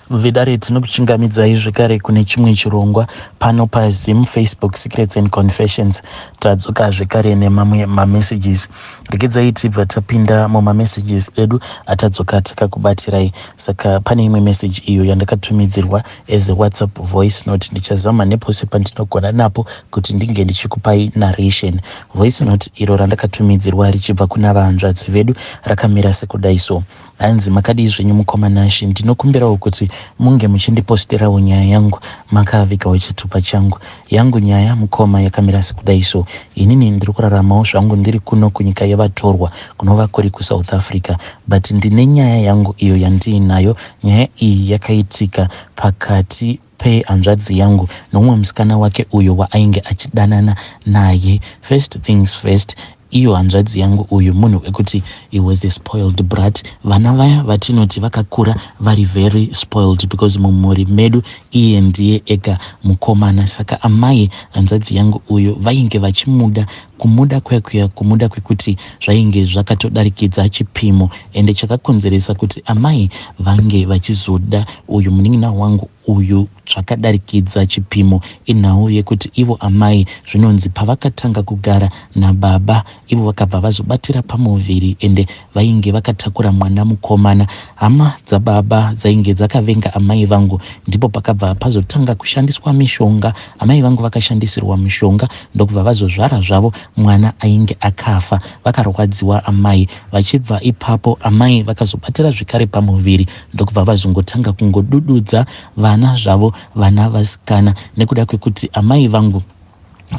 Vedare, tinokuchingamidzai zvekare kune chimwe chirongwa pano paZim Facebook Secrets and Confessions. Tadzoka zvekare nemamwe mamessages. Regedzai tibva tapinda mumamessages edu atadzoka takakubatirai. Saka pane imwe message iyo yandakatumidzirwa as a WhatsApp voice note. Ndichazama nepose pandinogona napo kuti ndinge ndichikupai narration. Voice note iro randakatumidzirwa richibva kuna vahanzvadzi vedu rakamira sekudai so. Hanzi, "Makadii zvenyu mukoma Nashi? Ndinokumbirawo kuti munge muchindiposterawo nyaya yangu makavigawo chitupa changu. Yangu nyaya mukoma yakamira sekudai so. Inini ndiri kuraramawo zvangu ndiri kuno kunyika yevatorwa, kunova kuri kuSouth Africa, but ndine nyaya yangu iyo yandiinayo. Nyaya iyi yakaitika pakati pehanzvadzi yangu nomumwe musikana wake uyo waainge achidanana naye. First things first, iyo hanzvadzi yangu uyu munhu wekuti he was a spoiled brat. Vana vaya vatinoti vakakura vari very spoiled, because mumhuri medu iye ndiye ega mukomana. Saka amai hanzvadzi yangu uyu vainge vachimuda, kumuda kwekuya, kumuda kwekuti zvainge zvakatodarikidza chipimo. Ende chakakonzeresa kuti amai vange vachizoda uyu munin'ina wangu uyu zvakadarikidza chipimo inhau yekuti ivo amai zvinonzi pavakatanga kugara nababa, ivo vakabva vazobatira pamuviri, ende vainge vakatakura mwana mukomana. Hama dzababa dzainge dzakavenga amai vangu. Ndipo pakabva pazotanga kushandiswa mishonga. Amai vangu vakashandisirwa mishonga, ndokubva vazozvara zvavo mwana ainge akafa. Vakarwadziwa amai. Vachibva ipapo, amai vakazobatira zvekare pamuviri, ndokubva vazongotanga kungodududza vana zvavo, vana vasikana, nekuda kwekuti amai vangu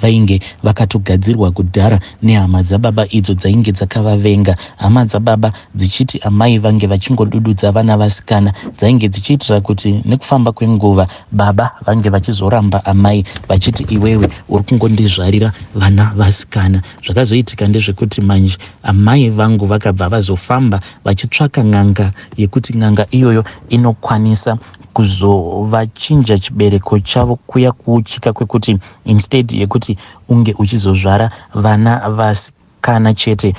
vainge vakatogadzirwa kudhara nehama dzababa idzo dzainge dzakavavenga. Hama dzababa dzichiti amai vange vachingodududza vana vasikana, dzainge dzichiitira kuti nekufamba kwenguva baba vange vachizoramba amai, vachiti, 'Iwewe uri kungondizvarira vana vasikana.' Zvakazoitika ndezvekuti manje amai vangu vakabva vazofamba vachitsvaka n'anga, yekuti n'anga iyoyo inokwanisa kuzovachinja chibereko chavo, kuya kuuchika kwekuti instead yekuti unge uchizozvara vana vasikana chete,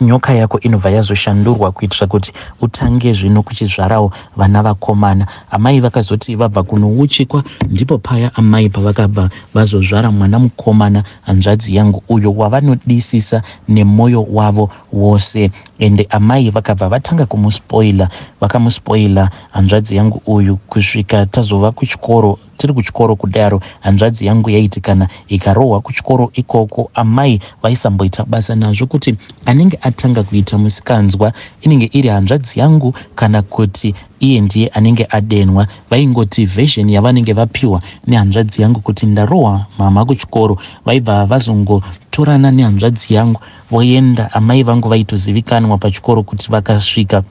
nyoka yako inobva yazoshandurwa kuitira kuti utange zvino kuchizvarawo vana vakomana. Amai vakazoti vabva kunouchikwa, ndipo paya amai pavakabva vazozvara mwana mukomana, hanzvadzi yangu uyo wavanodisisa nemwoyo wavo wose. Ende amai vakabva vatanga kumuspoila. Vakamuspoila hanzvadzi yangu uyu kusvika tazova kuchikoro. Tiri kuchikoro kudaro, hanzvadzi yangu yaiti kana ikarohwa kuchikoro ikoko, amai vaisamboita basa nazvo kuti anenge atanga kuita musikanzwa inenge iri hanzvadzi yangu kana kuti iye ndiye anenge adenwa. Vaingoti version yavanenge vapiwa nehanzvadzi yangu kuti, 'Ndarohwa mama kuchikoro,' vaibva vazongotorana nehanzvadzi yangu voenda. Amai vangu vaitozivikanwa pachikoro kuti vakasvika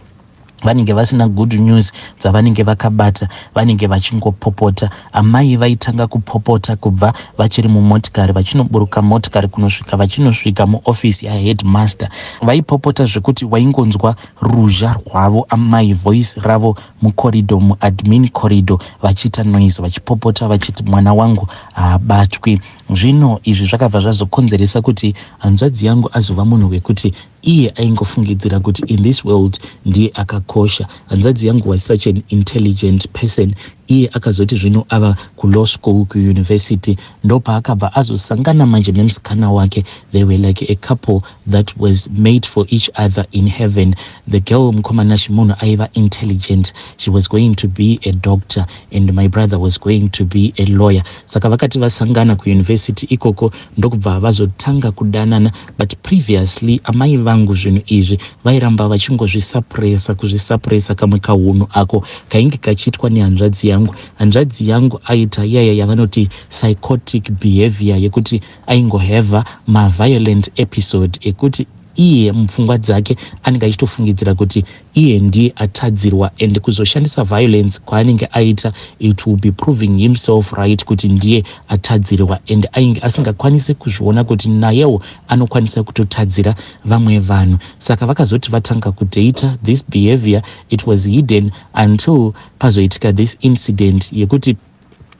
vanenge vasina good news dzavanenge vakabata, vanenge vachingopopota. Amai vaitanga kupopota kubva vachiri mumotikari vachinoburuka motikari kunosvika vachinosvika muofisi yaheadmaster. Vaipopota zvekuti waingonzwa ruzha rwavo amai, voice ravo mucorridor, muadmin corridor, vachiita noise, vachipopota vachiti mwana wangu haabatwi. Zvino izvi zvakabva zvazokonzeresa kuti hanzvadzi yangu azova munhu wekuti iye aingofungidzira kuti in this world ndiye akakosha. Hanzvadzi yangu was such an intelligent person. Iye akazoti zvino ava kulaw school kuuniversity, ndopaakabva azosangana manje nemusikana wake. They were like a couple that was made for each other in heaven. The girl, mukoma Nashi, munhu aiva intelligent. She was going to be a doctor and my brother was going to be a lawyer. Saka vakati vasangana kuuniversity ikoko, ndokubva vazotanga kudanana. But previously amai vangu zvinhu izvi vairamba vachingozvisuppressa, kuzvisuppressa, kamwe kahunhu ako kainge kachiitwa nehanzvadzi yangu. Hanzvadzi yangu aita iyaya yavanoti psychotic behavior, yekuti aingohevha maviolent episode, ekuti iye mupfungwa dzake anenge achitofungidzira kuti iye ndiye atadzirwa, and kuzoshandisa violence kwaanenge aita, it will be proving himself right kuti ndiye atadzirwa. And ainge asingakwanisi kuzviona kuti nayewo anokwanisa kutotadzira vamwe vanhu. Saka vakazoti vatanga kudata, this behavior, it was hidden until pazoitika this incident yekuti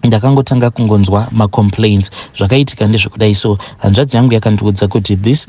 ndakangotanga kungonzwa macomplaints. Zvakaitika ndezvekudai so. Hanzvadzi yangu yakandiudza kuti this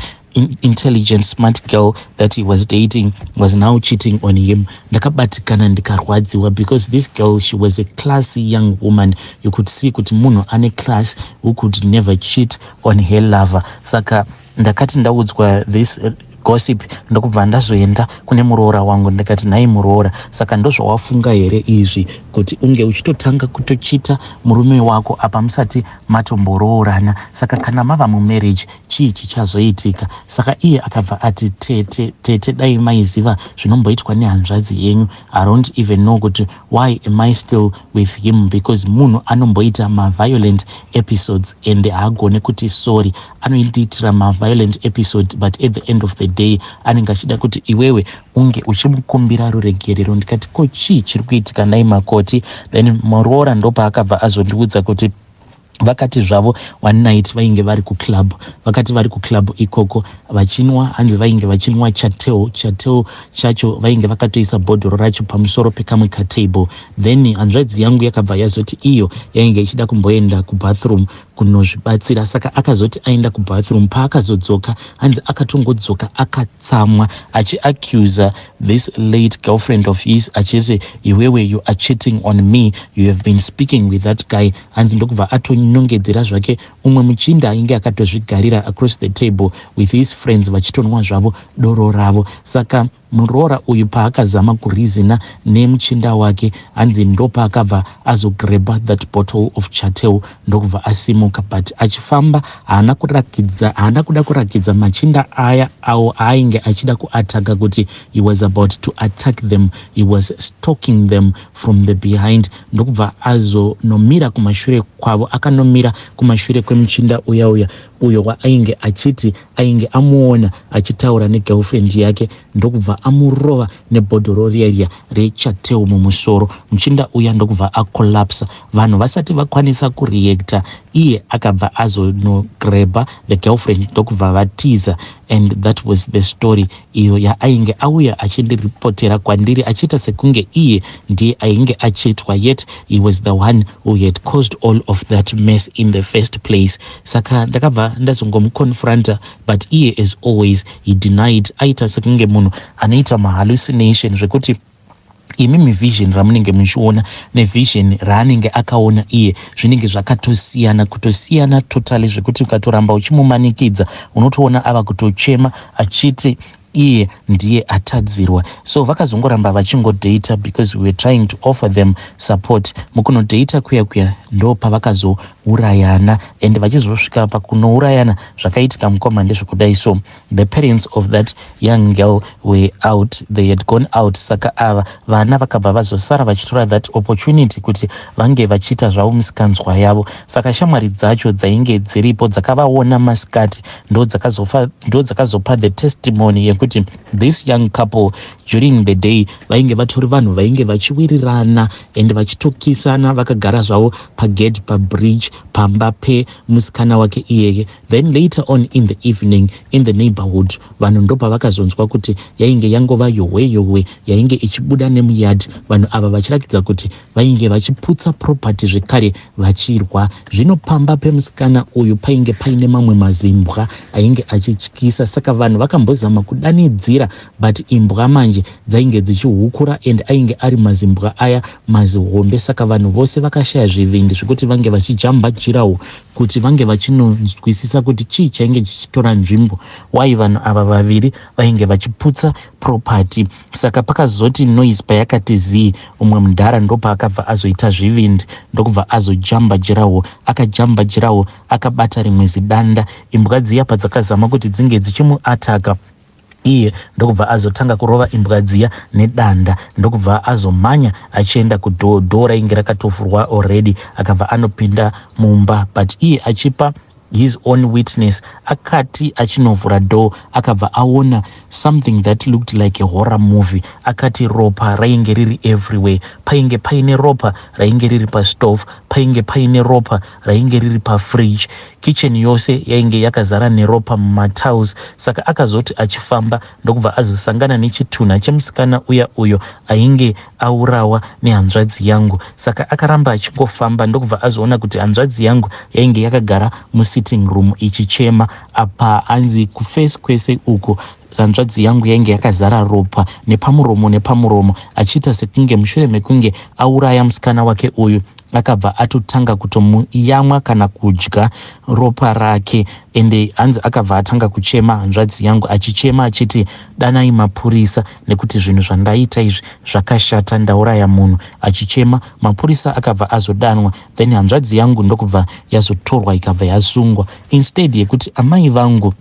intelligent, smart girl that he was dating was now cheating on him. Ndakabatikana, ndikarwadziwa, because this girl, she was a classy young woman. You could see kuti munhu ane class who could never cheat on her lover. Saka ndakati ndaudzwa this gossip, ndokubva ndazoenda kune muroora wangu. Ndikati, "Nhai muroora, saka ndozvawafunga here izvi, kuti unge uchitotanga kutochita murume wako apa musati matomboroorana? Saka kana mava mumarriage, chii chichazoitika?" Saka iye akabva ati, "Tete, tete, dai maiziva zvinomboitwa nehanzvadzi yenyu. I don't even know kuti why am I still with him, because munhu anomboita maviolent episodes and haagone kuti sorry. Anoindiitira maviolent episode, but at the end of the day anenge achida kuti iwewe unge uchimukumbira ruregerero." Ndikati, "Ko chii chiri kuitika nai makoti?" Then muroora ndopaakabva azondiudza kuti vakati zvavo one night vainge vari kuclub. Vakati vari kuclub ikoko vachinwa, hanzi vainge vachinwa Chateau. Chateau chacho vainge vakatoisa bhodhoro racho pamusoro pekamwe katable. Then hanzvadzi yangu yakabva yazoti iyo yainge ichida kumboenda kubathroom kunozvibatsira. Saka akazoti aenda kubathroom, paakazodzoka, hanzi akatongodzoka akatsamwa, achiaccusa this late girlfriend of his, achiti, "Iwewe, you are cheating on me. You have been speaking with that guy." Hanzi ndokubva atonongedzera zvake umwe muchinda ainge akatozvigarira across the table with his friends, vachitonwa zvavo doro ravo. Saka muroora uyu paakazama kureasona nemuchinda wake, hanzi ndopaakabva azogreba that bottle of Chateau, ndokubva asimuka. But achifamba, haana kurakidza, haana kuda kurakidza machinda aya awo aainge achida kuataka kuti he was about to attack them. He was stalking them from the behind, ndokubva azonomira kumashure kwavo. Akanomira kumashure kwemuchinda uya uya uyo waainge achiti ainge amuona achitaura negirlfriend yake, ndokubva amurova nebhodhoro riya riya reChateau mumusoro. Muchinda uya ndokubva acollapsa. Vanhu vasati vakwanisa kureacta, iye akabva azonogreba the girlfriend, ndokubva vatiza. And that was the story iyo yaainge auya achindiripotera kwandiri, achiita sekunge iye ndiye ainge achitwa, yet he was the one who had caused all of that mess in the first place. Saka ndakabva ndazongomuconfronta, but iye, as always, he denied. Aita sekunge munhu anoita mahallucination, zvekuti imimi vision ramunenge muchiona nevision raanenge akaona iye zvinenge zvakatosiyana, kutosiyana totally, zvekuti ukatoramba uchimumanikidza, unotoona ava kutochema achiti iye ndiye atadzirwa. So vakazongoramba vachingodata because we were trying to offer them support. Mukunodata kuya kuya ndo pavakazourayana, and vachizosvika pakunourayana, zvakaitika mukoma ndezvekudai. So the parents of that young girl were out, they had gone out. Saka ava vana vakabva vazosara vachitora that opportunity kuti vange vachiita zvavo misikanzwa yavo. Saka shamwari dzacho dzainge dziripo dzakavaona masikati ndo dzakazopa the testimony yekuti this young couple during the day vainge vatori vanhu vainge vachiwirirana and vachitokisana, vakagara zvavo pagate, pabridge, pamba pemusikana wake iyeye. Then later on in the evening, in the neighborhood, vanhu ndopavakazonzwa kuti yainge yangova yohwe yohwe yainge ichibuda nemuyard, vanhu ava vachiratidza kuti vainge vachiputsa property zvekare, vachirwa. Zvino pamba pemusikana uyu painge paine mamwe mazimbwa ainge achityisa. Saka vanhu vakambozama kudanidzira, but imbwa manje dzainge dzichihukura, and ainge ari mazimbwa aya mazihombe. Saka vanhu vose vakashaya zvivindi zvekuti vange vachijamba jirawo kuti vange vachinonzwisisa kuti chii chainge chichitora nzvimbo, wai vanhu ava vaviri vainge vachiputsa property. Saka pakazoti noise payakati zii, umwe mudhara ndopaakabva azoita zvivindi, ndokubva azojamba jirawo. Akajamba jirawo akabata rimwe zidanda. Imbwa dziya padzakazama kuti dzinge dzichimuataka, iye ndokubva azotanga kurova imbwa dziya nedanda, ndokubva azomhanya achienda kudoor. Door rainge rakatovhurwa already. Akabva anopinda mumba, but iye achipa his own witness, akati achinovhura door, akabva aona something that looked like a horror movie. Akati ropa rainge riri everywhere. Painge paine ropa rainge riri pastove, painge paine ropa rainge riri pafridge. Kitchen yose yainge yakazara neropa mumatiles. Saka akazoti achifamba ndokubva azosangana nechitunha chemusikana uya uyo ainge aurawa nehanzvadzi yangu. Saka akaramba achingofamba ndokubva azoona kuti hanzvadzi yangu yainge yakagara musitting room ichichema. Apa hanzi kuface kwese uku hanzvadzi yangu yainge yakazara ropa nepamuromo nepamuromo, achiita sekunge mushure mekunge auraya musikana wake uyu, akabva atotanga kutomuyamwa kana kudya ropa rake. Ende hanzi akabva atanga kuchema hanzvadzi yangu, achichema achiti, "Danai mapurisa nekuti zvinhu zvandaita izvi zvakashata, ndauraya munhu." Achichema, mapurisa akabva azodanwa, then hanzvadzi yangu ndokubva yazotorwa, ikabva yasungwa. Instead yekuti amai vangu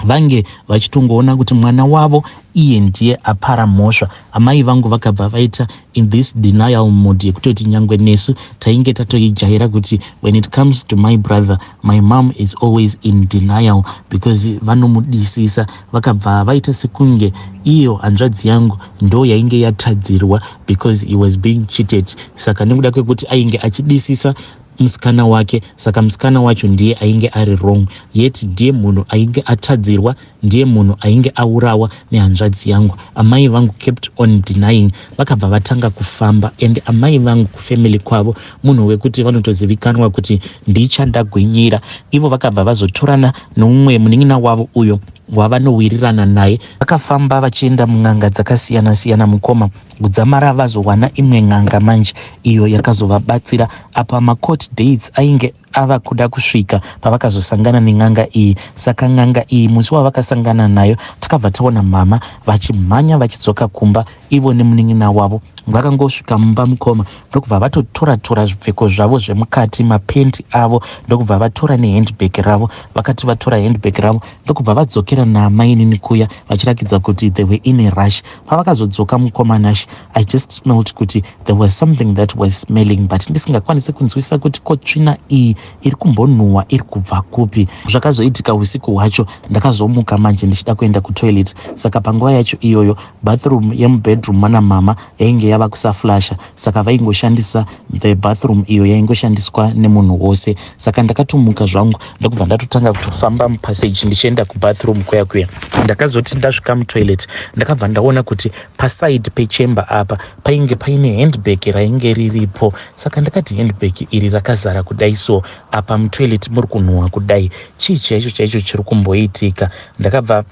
vange vachitongoona kuti mwana wavo iye ndiye apara mhosva, amai vangu vakabva vaita in this denial mode yekutoti nyangwe nesu tainge tatoijaira kuti when it comes to my brother, my mom is always in denial because vanomudisisa. Vakabva vaita sekunge iyo hanzvadzi yangu ndo yainge yatadzirwa because he was being cheated. Saka nekuda kwekuti ainge achidisisa musikana wake, saka musikana wacho ndiye ainge ari wrong, yet ndiye munhu ainge atadzirwa, ndiye munhu ainge aurawa nehanzvadzi yangu. Amai vangu kept on denying. Vakabva vatanga kufamba, and amai vangu kufamily kwavo munhu wekuti vanotozivikanwa kuti ndichandagwinyira. Ivo vakabva vazotorana noumwe munin'ina wavo uyo wavanowirirana naye. Vakafamba vachienda mun'anga dzakasiyana-siyana, mukoma, kudzamara vazowana imwe n'anga manje iyo yakazovabatsira. Apa macourt dates ainge ava kuda kusvika pavakazosangana nen'anga iyi. Saka n'anga iyi, musi wavakasangana nayo, takabva taona mama vachimhanya vachidzoka kumba ivo nemunin'ina wavo. Vakangosvika mumba, mukoma, ndokubva vatotora-tora zvipfeko zvavo zvemukati, mapenti avo, ndokubva vatora nehandbag ravo. Vakati vatora handbag ravo, ndokubva vadzokera namainini kuya vachirakidza kuti they were in a rush. Pavakazodzoka, mukoma Nash, I just smelt kuti there was something that was smelling, but ndisingakwanisi kunzwisisa kuti ko tsvina iyi iri kumbonhuhwa iri kubva kupi. Zvakazoitika usiku hwacho, ndakazomuka manje ndichida kuenda kutoilet. Saka panguva yacho iyoyo bathroom yemubedroom mana mama yainge yava kusaflasha, saka vaingoshandisa the bathroom iyo yaingoshandiswa nemunhu wose. Saka ndakatomuka zvangu, ndokubva ndatotanga kutofamba mupassage ndichienda kubathroom kuya kuya. Ndakazoti ndasvika mutoilet, ndakabva ndaona kuti paside pechamber apa painge paine handbag rainge riripo. Saka ndakati, "Handbag iri rakazara kudai, so apa mutoilet muri kunhuhwa kudai, chii chaicho chaicho chiri kumboitika?" Ndakabva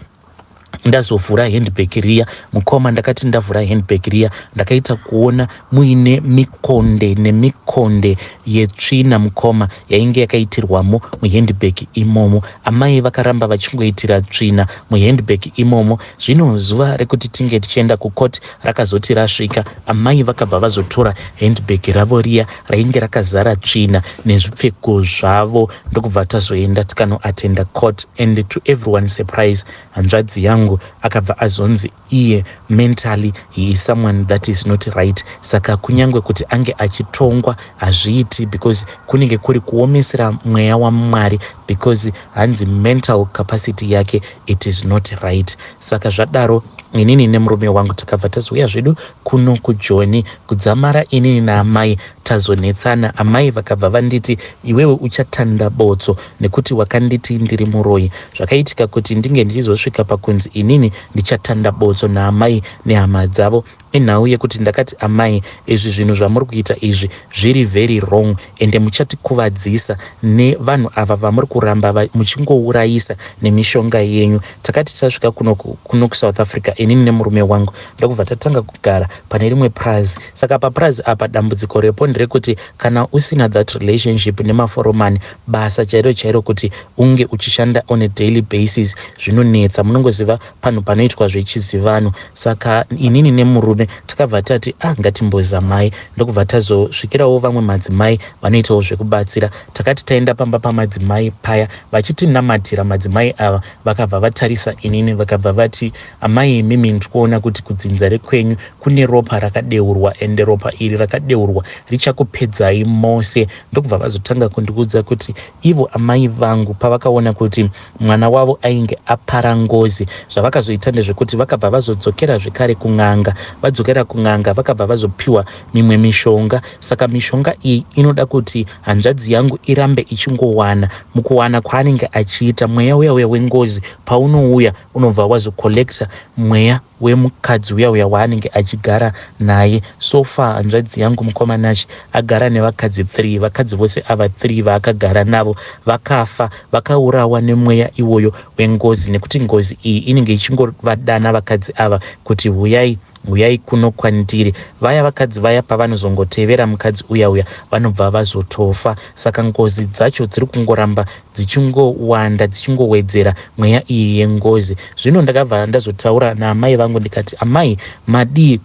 ndazovhura handbag riya, mukoma. Ndakati ndavhura handbag riya, ndakaita kuona muine mikonde nemikonde yetsvina, mukoma, yainge yakaitirwamo muhandbag imomo. Amai vakaramba vachingoitira tsvina muhandbag imomo. Zvino zuva rekuti tinge tichienda kucourt rakazoti rasvika, amai vakabva vazotora handbag ravo riya rainge rakazara tsvina nezvipfeko zvavo, ndokubva tazoenda tikanoatenda court. And to everyone surprise, hanzvadzi yangu akabva azonzi iye mentally he is someone that is not right. Saka kunyange kuti ange achitongwa hazviiti because kunenge kuri kuomesera mweya waMwari, because hanzi mental capacity yake, it is not right. Saka zvadaro, inini nemurume wangu takabva tazouya zvedu kuno kuJoni. Kudzamara inini naamai tazonetsana, amai vakabva vanditi, "Iwewe uchatanda botso nekuti wakanditi ndiri muroyi." Zvakaitika kuti ndinge ndichizosvika pakunzi inini ndichatanda botso naamai nehama dzavo inhau yekuti ndakati, "Amai, izvi zvinhu zvamuri kuita izvi zviri very wrong, ende muchatikuvadzisa nevanhu ava vamuri kuramba muchingourayisa nemishonga yenyu." Takati tasvika kuno kuSouth Africa, inini nemurume wangu, ndokubva tatanga kugara pane rimwe prazi. Saka paprazi apa, dambudziko repo nderekuti kana usina that relationship nemaforomani, basa chairo chairo kuti unge uchishanda on a daily basis zvinonetsa. Munongoziva panhu panoitwa zvechizivano. Saka inini nemurume takabva tati, "Ah, ngatimbozamai." Ndokubva tazosvikirawo vamwe madzimai vanoitawo zvekubatsira. Takati taenda pamba pamadzimai paya, vachitinamatira, madzimai ava vakabva vatarisa inini, vakabva vati, "Amai, imimi ndikuona kuti kudzinza rekwenyu kune ropa rakadeurwa, ende ropa iri rakadeurwa. Ndichakupedzai mose. Ndokubva vazotanga kundiudza kuti ivo amai vangu pavakaona kuti mwana wavo ainge apara ngozi, zvavakazoita ndezvekuti vakabva vazodzokera zvekare kun'anga. Vadzokera kun'anga vakabva vazopiwa mimwe mishonga. Saka mishonga iyi inoda kuti hanzvadzi yangu irambe ichingowana. Mukuwana kwaanenge achiita, mweya uya uya wengozi paunouya unobva wazocollecta mweya wemukadzi uya uya waanenge achigara naye. So far hanzvadzi yangu, mukoma Nash, agara nevakadzi 3. Vakadzi vose ava 3 vaakagara navo vakafa, vakaurawa nemweya iwoyo wengozi, nekuti ngozi iyi inenge ichingovadana vakadzi ava kuti huyai, huyai kuno kwandiri. Vaya vakadzi vaya pavanozongotevera mukadzi uya uya, vanobva vazotofa. Saka ngozi dzacho dziri kungoramba dzichingowanda, dzichingowedzera, mweya iyi yengozi. Zvino ndakabva ndazotaura naamai vangu ndikati, "Amai, madii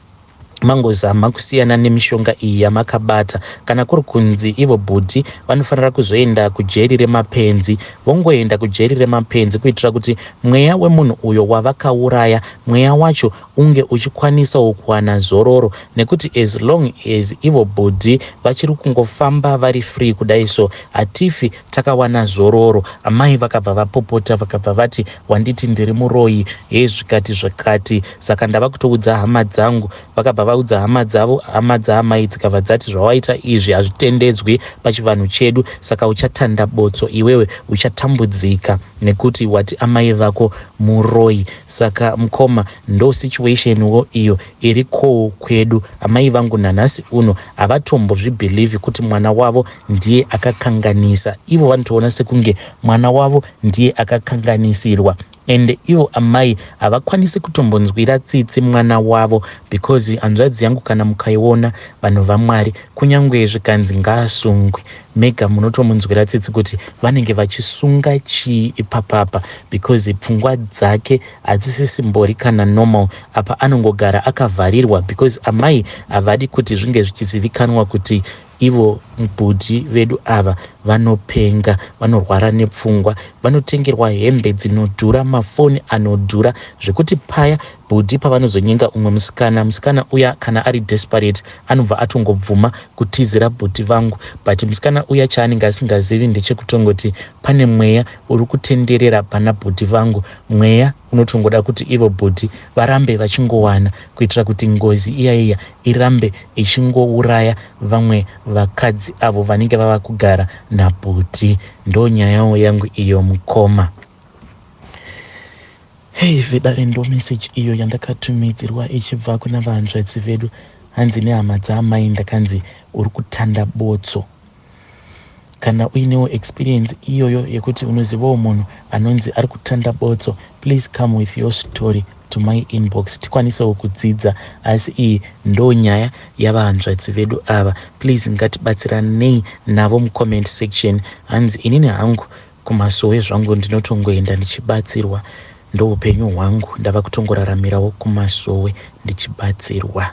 mangozama kusiyana nemishonga iyi yamakabata? Kana kuri kunzi ivo bhudhi vanofanira kuzoenda kujeri remapenzi, vongoenda kujeri remapenzi, kuitira kuti mweya wemunhu uyo wavakauraya, mweya wacho unge uchikwanisawo kuwana zororo, nekuti as long as ivo bhudhi vachiri kungofamba vari free kudai so, hatifi takawana zororo." Amai vakabva vapopota, vakabva vati, "Wanditi ndiri muroyi he, zvikati zvakati, saka ndava kutoudza hama dzangu." Vakabva vaudza hama dzavo. Hama dzaamai dzikabva dzati, "Zvawaita izvi hazvitendedzwi pachivanhu chedu, saka uchatanda botso iwewe, uchatambudzika nekuti wati amai vako muroyi." Saka mukoma, ndo situation wo iyo iri kowo kwedu. Amai vangu nanhasi uno havatombozvibelievi kuti mwana wavo ndiye akakanganisa. Ivo vanotoona sekunge mwana wavo ndiye akakanganisirwa, ende ivo amai havakwanisi kutombonzwira tsitsi mwana wavo, because hanzvadzi yangu kana mukaiona, vanhu vaMwari, kunyange zvikanzi ngaasungwe, mega munotomunzwira tsitsi kuti vanenge vachisunga chii ipapapa, because pfungwa dzake hadzisisimbori kana normal. Apa anongogara akavharirwa because amai havadi kuti zvinge zvichizivikanwa kuti ivo bhudhi vedu ava vanopenga, vanorwara nepfungwa. Vanotengerwa hembe dzinodhura, mafoni anodhura, zvekuti paya bhudhi pavanozonyenga umwe musikana, musikana uya kana ari desperate anobva atongobvuma kutizira bhudhi vangu. But musikana uya chaanenge asingazivi ndechekutongoti pane mweya uri kutenderera pana bhudhi vangu, mweya unotongoda kuti ivo bhudhi varambe vachingowana, kuitira kuti ngozi iya iya irambe ichingouraya vamwe vakadzi avo vanenge vava kugara nabhudhi. Ndo nyayawo yangu iyo, mukoma. Hei vedare, ndo meseji iyo yandakatumidzirwa ichibva kuna vahanzvadzi vedu. Hanzi nehama dzaamai ndakanzi uri kutanda botso. Kana uinewo experience iyoyo yekuti unozivawo munhu anonzi ari kutanda botso, please come with your story to my inbox, tikwanisewo kudzidza. Asi iyi ndo nyaya yavahanzvadzi vedu ava. Please ngatibatsiranei navo mucomment section. Hanzi inini hangu kumasowe zvangu ndinotongoenda ndichibatsirwa, ndo upenyu hwangu, ndava kutongoraramirawo kumasowe ndichibatsirwa.